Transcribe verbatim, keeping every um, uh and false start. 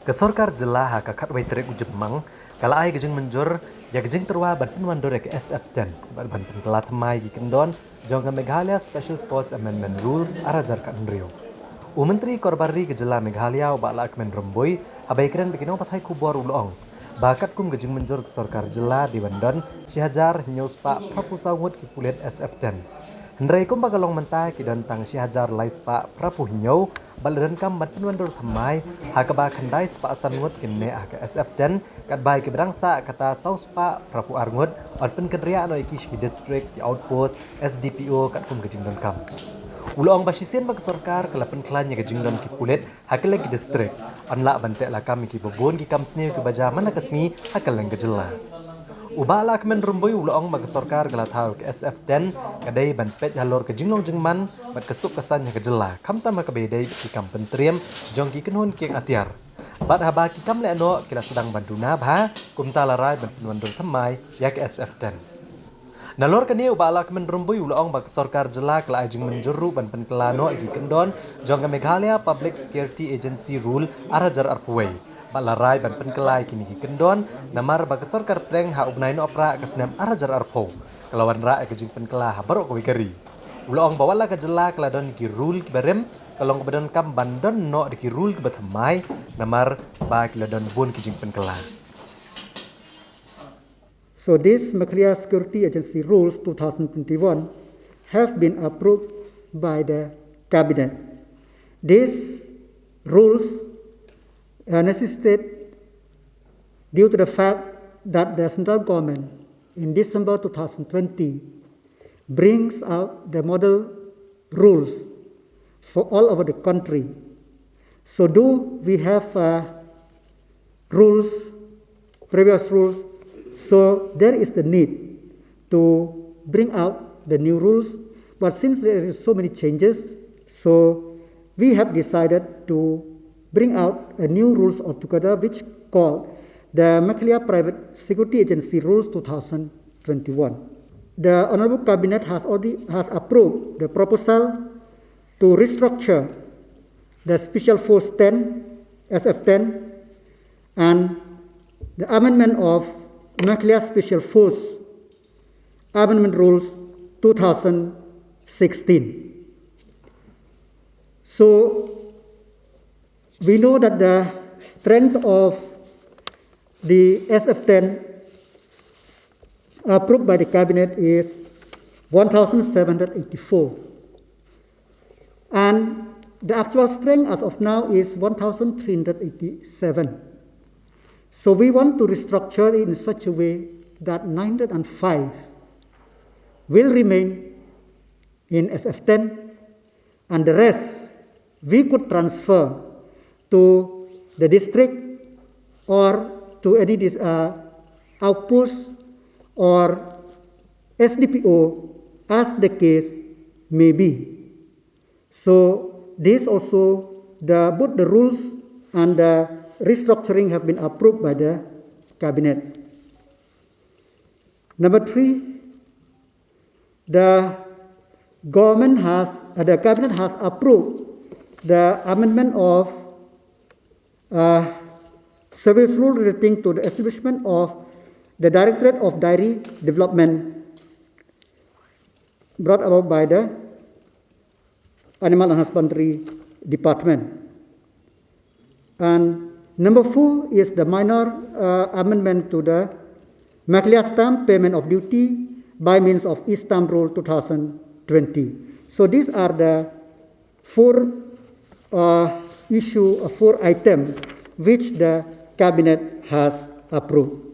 Ka sorkar jylla ha ka khatwei tarik u Jymmang ka la ai ka jingmynjur ïa ka jingtyrwa ban pynwandur ïa ka S F ten bad ban pynkylla thymmai ïa ki kyndon jong ka Meghalaya Special Force Amendment Rules ar hajar khathynriew. U Myntri Korbar Ri ka jylla Meghalaya u Bah Lahkmen Rymbui haba ïakren bad ki nongpathai khubor u la ong ba katkum ka jingmynjur ka sorkar jylla dei ban don shi hajar hynñiew spah phraphew saw ngut ki pulit S F ten. Hynrei kumba ka long mynta ki don tang shi hajar lai spah phraphew hynñiew bad la donkam ban pynwandur thymmai ha kaba khyndai spah san ngut kin neh ha ka S F ten katba ïa kiba dang sah kata saw spah phraphew ar ngut yn pynkynriah noh ïa ki sha ki district, ki outpost, S D P O katkum ka jingdonkam. U la ong ba shisien ba ka sorkar ka la pynkhlaiñ ïa ka jingdon ki pulit ha kylleng ki district, yn lah ban teh lakam ïa kiba bun ki kam sniew kiba jia man la ka sngi ha kylleng ka jylla. U Bah Lahkmen Rymbui u la ong ba ka sorkar ka la thaw ïa ka S F ten ka dei ban peit halor ka jinglong jingman bad ka suk ka saiñ ha ka jylla, khamtam ha kaba ïadei bad ki kam pyntriem jong ki kynhun kieng atiar bad haba ki kam lehnoh ki la sdang ban duna bha, kumta la rai ban pynwandur thymmai ïa ka S F ten. Nalor kane u Bah Lahkmen Rymbui u la ong ba ka sorkar jylla ka la ai jingmynjur ruh ban pynkylla noh ïa ki kyndon jong ka Meghalaya Public Security Agency Rule ar hajar arphew wei bad la rai ban pynkylla ïa kine ki kyndon namar ba ka sorkar pdeng ha u bnai Nohprah ka snem ar hajar arphew ka la wanrah ïa ka jingpynkylla ha baroh kawei ka ri. U la ong ba wat la ka jylla ka la don ki rule kiba rim, ka long kaba donkam ban don noh da ki rule kiba thymmai namar ba ki la don bun ki jingpynkylla. So these Meghalaya Security Agency Rules two thousand twenty-one have been approved by the Cabinet. These rules are necessitated due to the fact that the central government in December two thousand twenty brings out the model rules for all over the country. So do we have uh, rules, previous rules? So there is the need to bring out the new rules. But since there is so many changes, so we have decided to bring out a new rules altogether, which called the Meghalaya Private Security Agency Rules two thousand twenty-one. The Honorable Cabinet has already has approved the proposal to restructure the Special Force ten, S F ten, and the amendment of Meghalaya Special Force Amendment Rules two thousand sixteen. So we know that the strength of the S F ten approved by the Cabinet is one thousand seven hundred eighty-four. And the actual strength as of now is one thousand three hundred eighty-seven. So we want to restructure it in such a way that nine hundred five will remain in S F ten, and the rest we could transfer to the district or to any dis- uh, outpost or S D P O as the case may be. So this also the both the rules and the restructuring have been approved by the cabinet. Number three, the government has uh, the cabinet has approved the amendment of uh, service rule relating to the establishment of the Directorate of Dairy Development brought about by the Animal and Husbandry Department. And number four is the minor uh, amendment to the Meghalaya stamp payment of duty by means of e-stamp rule two thousand twenty. So these are the four uh, issue, uh, four item which the cabinet has approved.